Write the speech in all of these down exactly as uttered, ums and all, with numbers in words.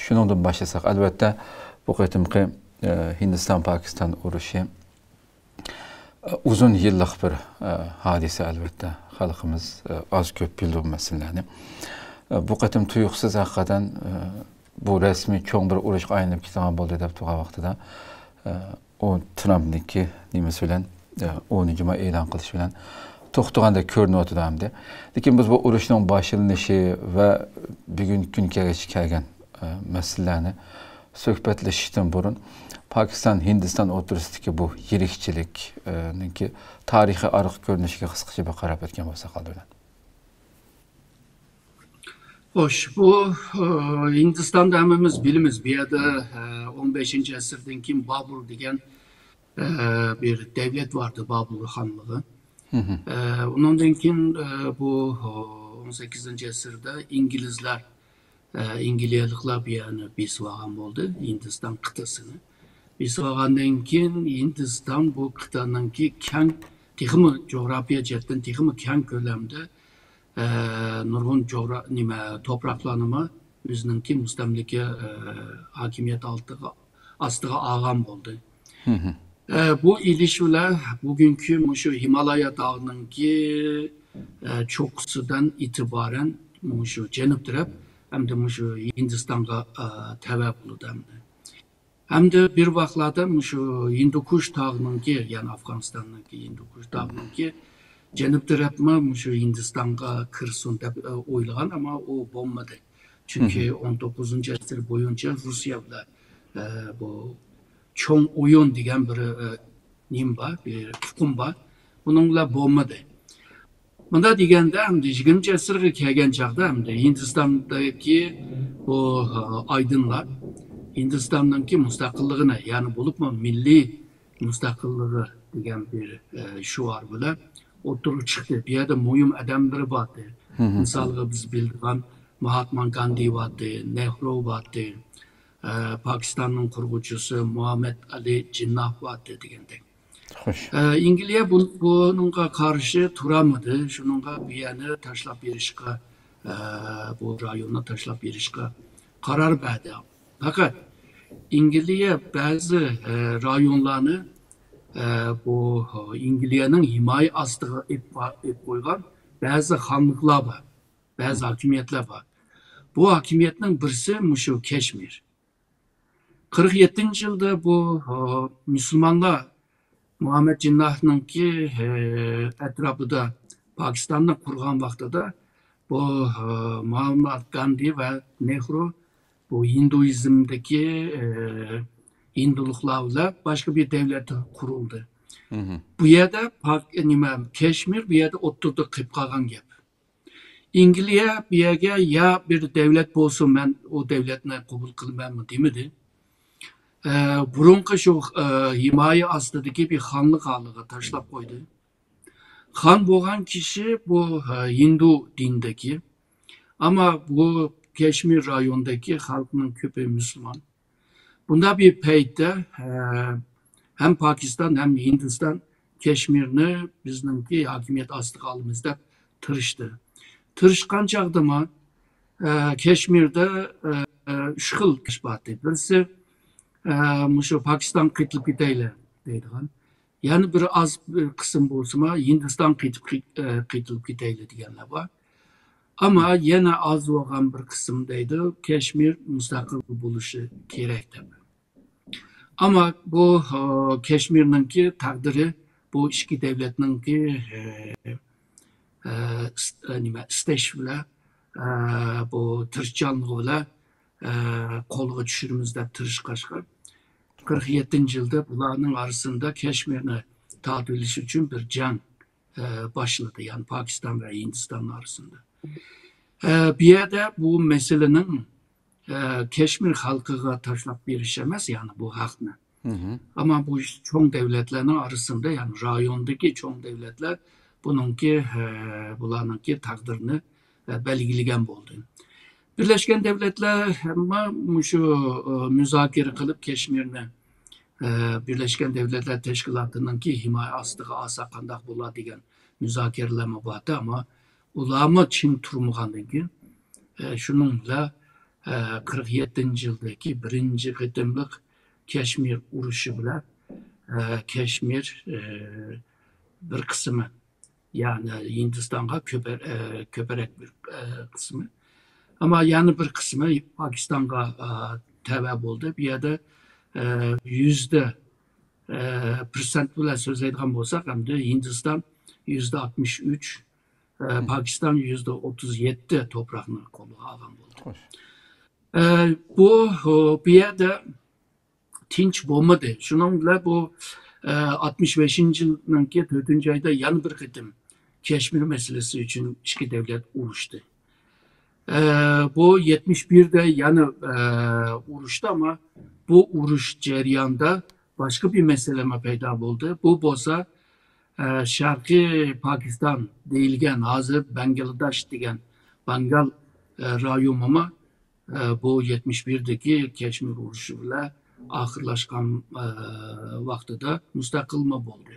شۇنىڭدىن باشلىساق، ئەلۋەتتە، بۇ قېتىمقى، ئە، ھىندىستان-پاكىستان ئۇرۇشى، ئە، ئۇزۇن يىللىق بىر، ئە، ھادىسە، ئەلۋەتتە. خەلقىمىز، ئە، ئاز-كۆپ بىلىدۇ بۇ مەسىلىلەرنى. ئە، بۇ قېتىم تۇيۇقسىز ھەقىقەتەن، ئە، بۇ رەسمىي چوڭ بىر ئۇرۇشقا ئايلىنىپ كېتىدىغان بولدى دەپ تۇرغان ۋاقتىدا، ئە، ئۇ ترامپنىڭكى نېمىسى بىلەن، ئە، ئونىنچى ماي ئېلان قىلىشى بىلەن توختىغاندەك كۆرۈنۈۋاتىدۇ ئەمدى. لېكىن بىز بۇ ئۇرۇشنىڭ باشلىنىشى ۋە بۈگۈنكى كۈنگىچە كەلگەن، ئە، مەسىلىلەرنى سۆھبەتلىشىشتىن بۇرۇن، پاكىستان، ھىندىستان ئوتتۇرىسىدىكى بۇ يىرىكچىلىك، ئە، نىڭكى تارىخىي ئارقا كۆرۈنۈشىگە قىسقىچە بىر قاراپ ئۆتكەن بولساق، ئالدى بىلەن. خوش، بۇ، ئە، ھىندىستاندا ھەممىمىز بىلىمىز. بۇ يەردە، ئە، ئون بەشىنچى ئەسىردىن كېيىن بابۇر دېگەن، ئە، بىر دەۋلەت بار ئىدى، بابۇر خانلىقى. ئە، ئۇنىڭدىن كېيىن، ئە، بۇ، ئون سەككىزىنچى ئەسىردە ئىنگلىزلار، ئە، ئىنگلىيەلىكلار بۇ يەرنى بېسىۋالغان بولدى، ھىندىستان قىتئىسىنى. بېسىۋالغاندىن كېيىن ھىندىستان بۇ قىتئەنىڭكى كەڭ، تېخىمۇ جۇغراپىيە جەھەتتىن تېخىمۇ كەڭ كۆلەمدە، ئە، نۇرغۇن جۇغرا-، نېمە، توپراقلارنىمۇ ئۆزىنىڭكى مۇستەملىكە، ئە، ھاكىمىيەت ئالتىغا، ئاستىغا ئالغان بولدى. ئە، بۇ ئېلىشىۋلار بۈگۈنكى مۇشۇ ھىمالايا تاغىنىڭكى، ئە، چوققىسىدىن ئېتىبارەن مۇشۇ جەنۇب تەرەپ ھەمدە مۇشۇ ھىندىستانغا، ئە، تەۋە بولىدۇ ئەمدى. ھەمدە بىر ۋاقىتلاردا مۇشۇ ھىندۇكۇش تاغىنىڭكى، يەنى ئافغانىستاننىڭكى ھىندۇكۇش تاغىنىڭكى جەنۇب تەرەپمۇ مۇشۇ ھىندىستانغا كىرسۇن دەپ، ئە، ئويلىغان، ئەمما ئۇ بولمىدى. چۈنكى ئون توققۇزىنچى ئەسىر بويىچە روسىيە بىلەن، ئە، بۇ چوڭ ئويۇن دېگەن بىر، ئە، نېمە بار، بىر ئۇقۇم بار. ئۇنىڭ بىلەن بولمىدى. مۇنداق دېگەندە، ئەمدى يىگىرمىنچى ئەسىرگە كەلگەن چاغدا، ئەمدى ھىندىستاندىكى بۇ، ئە، ئايدىنلار ھىندىستاننىڭكى مۇستەقىللىقىنى، يەنى بولۇپمۇ مىللىي مۇستەقىللىقى دېگەن بىر، ئە، شوئار بىلەن ئوتتۇرىغا چىقتى. بۇ يەردە مۇھىم ئادەملىرى بارتى. مىسالغا بىز بىلىدىغان ماھاتما گاندى بارتى، نېھرۇ بارتى، ئە، پاكىستاننىڭ قۇرغۇچىسى مۇھەممەد ئەلى جىنناھ بارتى دېگەندەك. خوش. ئە، ئىنگلىيە بۇ-، بۇنىڭغا قارشى تۇرالمىدى. شۇنىڭغا بۇ يەرنى تاشلاپ بېرىشقا، ئە، بۇ رايوننى تاشلاپ بېرىشقا قارار بەردى. پەقەت ئىنگلىيە بەزى، ئە، رايونلارنى، ئە، بۇ ئىنگلىيەنىڭ ھىمايە ئاستىغا ئېلىپ، ئېلىپ قويغان بەزى خانلىقلار بار، بەزى ھاكىمىيەتلەر بار. بۇ ھاكىمىيەتنىڭ بىرسى مۇشۇ كەشمىر. قىرىق يەتتىنچى يىلدا بۇ، ئە، مۇسۇلمانلار مۇھەممەد جىنناھنىڭكى، ئە، ئەتراپىدا پاكىستاننى قۇرغان ۋاقتىدا بۇ، ئە، مۇھەممەد گاندى ۋە نېھرۇ بۇ ھىندۇئىزمدىكى، ئە، ھىندۇلۇقلار بىلەن باشقا بىر دەۋلەت قۇرۇلدى. بۇ يەردە پاك-، نېمە، كەشمىر بۇ يەردە ئوتتۇرىدا قېلىپ قالغان گەپ. ئىنگلىيە بۇ يەرگە يا بىر دەۋلەت بولسۇن، مەن ئۇ دەۋلەتنى قوبۇل قىلىمەنمۇ دېمىدى. ئە، بۇرۇنقى شۇ، ئە، ھىمايە ئاستىدىكى بىر خانلىق ھالىغا تاشلاپ قويدى. خان بولغان كىشى بۇ، ئە، ھىندۇ دىنىدىكى. ئەمما بۇ كەشمىر رايونىدىكى خەلقنىڭ كۆپى مۇسۇلمان. بۇنداق بىر پەيتتە، ئە، ھەم پاكىستان، ھەم ھىندىستان كەشمىرنى بىزنىڭكى ھاكىمىيەت ئاستىغا ئالىمىز دەپ تىرىشتى. تىرىشقان چاغدىمۇ، ئە، كەشمىردە، ئە، ئۈچ خىل ئىش بار ئىدى. بىرسى، ئە، مۇشۇ پاكىستانغا قېتىلىپ كېتەيلى دەيدىغان. يەنە بىر ئاز بىر قىسىم بولسىمۇ، ھىندىستانغا قېتىپ، ئە، قېتىلىپ كېتەيلى دېگەنلەر بار. ئەمما يەنە ئاز بولغان بىر قىسىم دەيدۇ، كەشمىر مۇستەقىل بولۇشى كېرەك دەپ. ئەمما بۇ، ئە، كەشمىرنىڭكى تەقدىرى بۇ ئىككى دەۋلەتنىڭكى، ئە، ئە، ئىس-، ئە، نېمە، ئىستەش بىلەن، ئە، بۇ تىرىشچانلىقى بىلەن، ئە، قولغا چۈشۈرىمىز دەپ تىرىشقاچقا، قىرىق يەتتىنچى يىلدا بۇلارنىڭ ئارىسىدا كەشمىرنى تارتىۋېلىش ئۈچۈن بىر جەڭ، ئە، باشلىدى، يەنى پاكىستان ۋە ھىندىستان ئارىسىدا. ئە، بۇ يەردە بۇ مەسىلىنىڭ، ئە، كەشمىر خەلقىگە تاشلاپ بېرىش ئەمەس، يەنى بۇ ھەقنى. ئەمما بۇ چوڭ دەۋلەتلەرنىڭ ئارىسىدا، يەنى رايوندىكى چوڭ دەۋلەتلەر بۇنىڭكى، ئە، بۇلارنىڭكى تەقدىرىنى، ئە، بەلگىلىگەن بولدى. بىرلەشكەن دەۋلەتلەر ھەممە مۇشۇ، ئە، مۇزاكىرە قىلىپ كەشمىرنى، ئە، بىرلەشكەن دەۋلەتلەر تەشكىلاتىنىڭكى ھىمايە ئاستىغا ئالسا قانداق بولار دېگەن مۇزاكىرىلەرمۇ بارتى، ئەمما ئۇلارمۇ چىڭ تۇرمىغاندىن كېيىن، ئە، شۇنىڭ بىلەن، قىرىق يەتتىنچى يىلدىكى بىرىنچى قېتىملىق كەشمىر ئۇرۇشى بىلەن، ئە، كەشمىر، ئە، بىر قىسمى، يەنى ھىندىستانغا كۆپە-، ئە، كۆپرەك بىر، ئە، قىسمى. ئەمما يەنە بىر قىسمى پاكىستانغا، ئە، تەۋە بولدى. بۇ يەردە، ئە، يۈزدە، ئە، پىرسەنت بىلەن سۆزلەيدىغان بولساق، ئەمدى ھىندىستان يۈزدە ئاتمىش ئۈچ، ئە، پاكىستان يۈزدە ئوتتۇز يەتتە توپراقنى قولىغا ئالغان بولدى. ئە، بۇ، بۇ يەردە تىنچ بولمىدى. شۇنىڭ بىلەن بۇ، ئە، ئاتمىش بەشىنچى يىلنىڭكى تۆتىنچى ئايدا يەنە بىر قېتىم كەشمىر مەسىلىسى ئۈچۈن ئىككى دەۋلەت ئۇرۇشتى. ئە، بۇ يەتمىش بىردە يەنە، ئە، ئۇرۇشتى، ئەمما بۇ ئۇرۇش جەريانىدا باشقا بىر مەسىلىمۇ پەيدا بولدى. بۇ بولسا، ئە، شەرقىي پاكىستان دېيىلگەن، ھازىر بەنگلاداش دېگەن بەنگال، ئە، رايونىمۇ، ئە، بۇ يەتمىش بىردىكى كەشمىر ئۇرۇشى بىلەن ئاخىرلاشقان، ئە، ۋاقتىدا مۇستەقىلمۇ بولدى.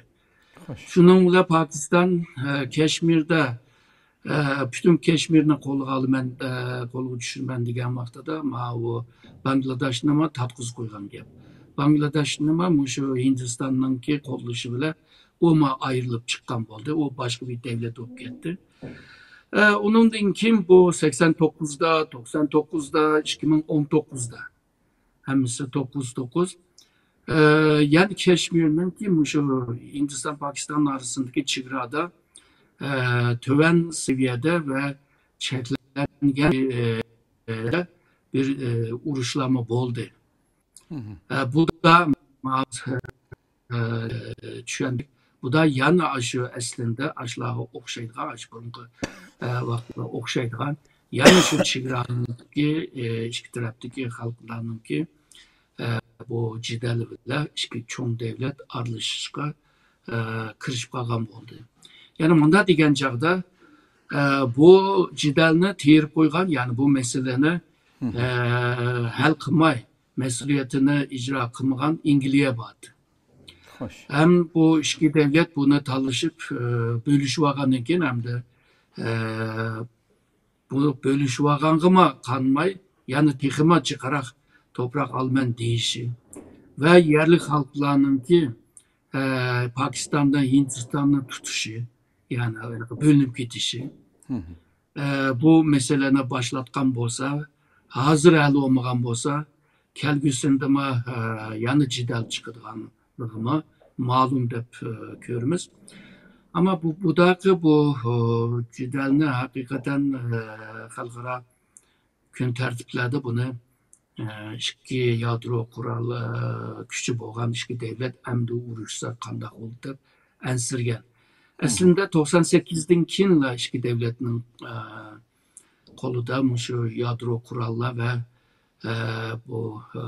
شۇنىڭ بىلەن پاكىستان، ئە، كەشمىردە، ئە، پۈتۈن كەشمىرنى قولغا ئالىمەن، ئە، قولغا چۈشۈرىمەن دېگەن ۋاقتىدا ماۋۇ بەنگلاداشنىمۇ تارتقۇزۇپ قويغان گەپ. بەنگلاداشنىمۇ مۇشۇ ھىندىستاننىڭكى قوللىشى بىلەن ئۇمۇ ئايرىلىپ چىققان بولدى. ئۇ باشقا بىر دەۋلەت بولۇپ كەتتى. ئە، ئۇنىڭدىن كېيىن بۇ سەكسەن توققۇزدا، توقسان توققۇزدا، ئىككى مىڭ ئون توققۇزدا. ھەممىسى توققۇز، توققۇز. ئە، يەنە كەشمىرنىڭكى مۇشۇ ھىندىستان، پاكىستان ئارىسىدىكى چېگرادا، ئە، تۆۋەن سەۋىيەدە ۋە چەكلەنگەن، ئە، بىر، ئە، ئۇرۇشلارمۇ بولدى. ئە، بۇ دا، ئە، چۈشەندۇق. بۇ دا يەنە ئاشۇ ئەسلىندە ئاشۇلارغا ئوخشايدىغان، ئاشۇ بۇرۇنقى، ئە، ۋاقىتلارغا ئوخشايدىغان، يەنە شۇ چېگرانىڭكى، ئە، ئىككى تەرەپتىكى خەلقلەرنىڭكى، ئە، بۇ جېدەل بىلەن ئىككى چوڭ دەۋلەت ئارىلىشىشقا، ئە، كىرىشىپ قالغان بولدى. يەنى مۇنداق دېگەن چاغدا، ئە، بۇ جېدەلنى تېرىپ قويغان، يەنى بۇ مەسىلىنى، ئە، ھەل قىلماي، مەسئۇلىيىتىنى ئىجرا قىلمىغان ئەنگلىيە بار. ھەم بۇ ئىككى دەۋلەت بۇنى تالىشىپ، ئە، بۆلۈشۈۋالغاندىن كېيىن ھەمدە، ئە، بۇ بۆلۈشۈۋالغانغىمۇ قانماي، يەنە تېخىمۇ جىقراق توپراق ئالىمەن دېيىشى ۋە يەرلىك خەلقلەرنىڭكى، ئە، پاكىستاندا ھىندىستاننى تۇتۇشى، يەنى بۆلۈنۈپ كېتىشى. ئە، بۇ مەسىلىنى باشلاتقان بولسا، ھازىر ھەل بولمىغان بولسا، كەلگۈسىدىمۇ، ئە، يەنە جېدەل چىقىدىغانلىقىمۇ مەلۇم دەپ، ئە، كۆرىمىز. ئەمما بۇ، بۇداقى بۇ، ئە، جېدەلنى ھەقىقەتەن، ئە، خەلقئارا كۈن تەرتىپلەردە بۇنى، ئە، ئىككى يادرو قورال، ئە، كۈچى بولغان ئىككى دەۋلەت ئەمدى ئۇرۇشسا قانداق بولىدۇ دەپ ئەنسىرىگەن. ئەسلىندە توقسان سەككىزدىن كېيىنلا ئىككى دەۋلەتنىڭ، ئە، قولىدا مۇشۇ يادرو قوراللار ۋە، ئە، بۇ، ئە،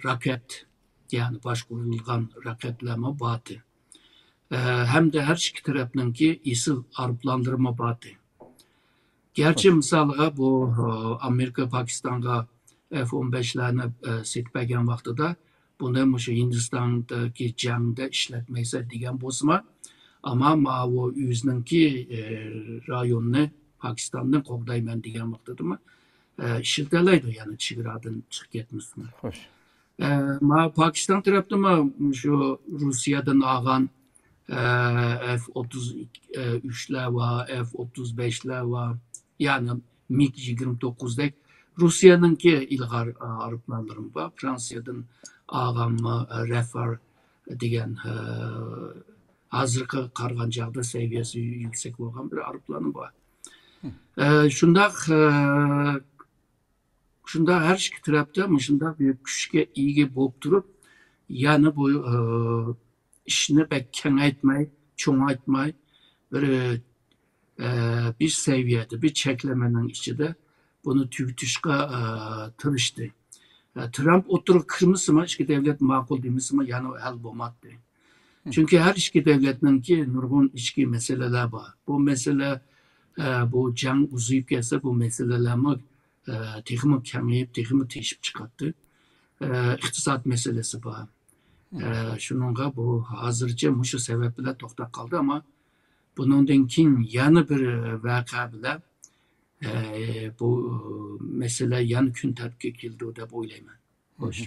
راكېت، يەنى باشقۇرۇلغان راكېتلارمۇ بارتى. ئە، ھەمدە ھەر ئىككى تەرەپنىڭكى ئېسىل ئايروپىلانلىرىمۇ بارتى. گەرچە مىسالىغا بۇ، ئە، ئامېرىكا پاكىستانغا ئېف ئون بەشلەرنى، ئە، سېتىپ بەرگەن ۋاقتىدا بۇنى مۇشۇ ھىندىستاندىكى جەڭدە ئىشلەتمەيسەن دېگەن بولسىمۇ، ئەمما ماۋۇ ئۆزىنىڭكى، ئە، رايونىنى، پاكىستاننى قوغدايمەن دېگەن ۋاقتىدىمۇ، ئە، ئىشلىتەلەيدۇ، يەنى چېگرادىن چىقىپ كەتمىسىمۇ. ئە، ما پاكىستان تەرەپتىمۇ مۇشۇ روسىيەدىن ئالغان، ئە، ئېف ئوتتۇز ئۈچلەر بار، ئېف ئوتتۇز بەشلەر بار، يەنى مىگ يىگىرمە توققۇزدەك روسىيەنىڭكى ئىلغار، ئە، ئايروپىلانلىرىمۇ بار. فرانسىيەدىن ئالغانمۇ، ئە، رافال دېگەن، ئە، ھازىرقى قارىغان چاغدا سەۋىيەسى يۈكسەك بولغان بىر ئايروپىلانمۇ بار. ئە، شۇنداق، ئە، شۇنداق ھەر ئىككى تەرەپتە مۇشۇنداق بىر كۈچكە ئىگە بولۇپ تۇرۇپ، يەنە بۇ، ئە، ئىشنى بەك كېڭەيتمەي، چوڭايتماي، بىر، ئە، بىر سەۋىيەدە، بىر چەكلىمىنىڭ ئىچىدە بۇنى تۈگىتىشقا، ئە، تىرىشتى. ئە، ترامپ ئوتتۇرىغا كىرمىسىمۇ، ئىككى دەۋلەت ماقۇل دېمىسىمۇ، يەنە ھەل بولماتتى. چۈنكى ھەر ئىككى دەۋلەتنىڭكى نۇرغۇن ئىچكى مەسىلىلەر بار. بۇ مەسىلە، ئە، بۇ جەڭ ئۇزىيىپ كەتسە، بۇ مەسىلىلەرمۇ، ئە، تېخىمۇ كېڭىيىپ، تېخىمۇ تېشىپ چىقاتتى. ئە، ئىقتىساد مەسىلىسى بار. ئە، شۇنىڭغا بۇ ھازىرچە مۇشۇ سەۋەب بىلەن توختاپ قالدى، ئەمما بۇنىڭدىن كېيىن يەنە بىر ۋەقە بىلەن ئە، بۇ مەسىلە يەنە كۈن تەرتىپكە كېلىدۇ دەپ ئويلايمەن. خوش.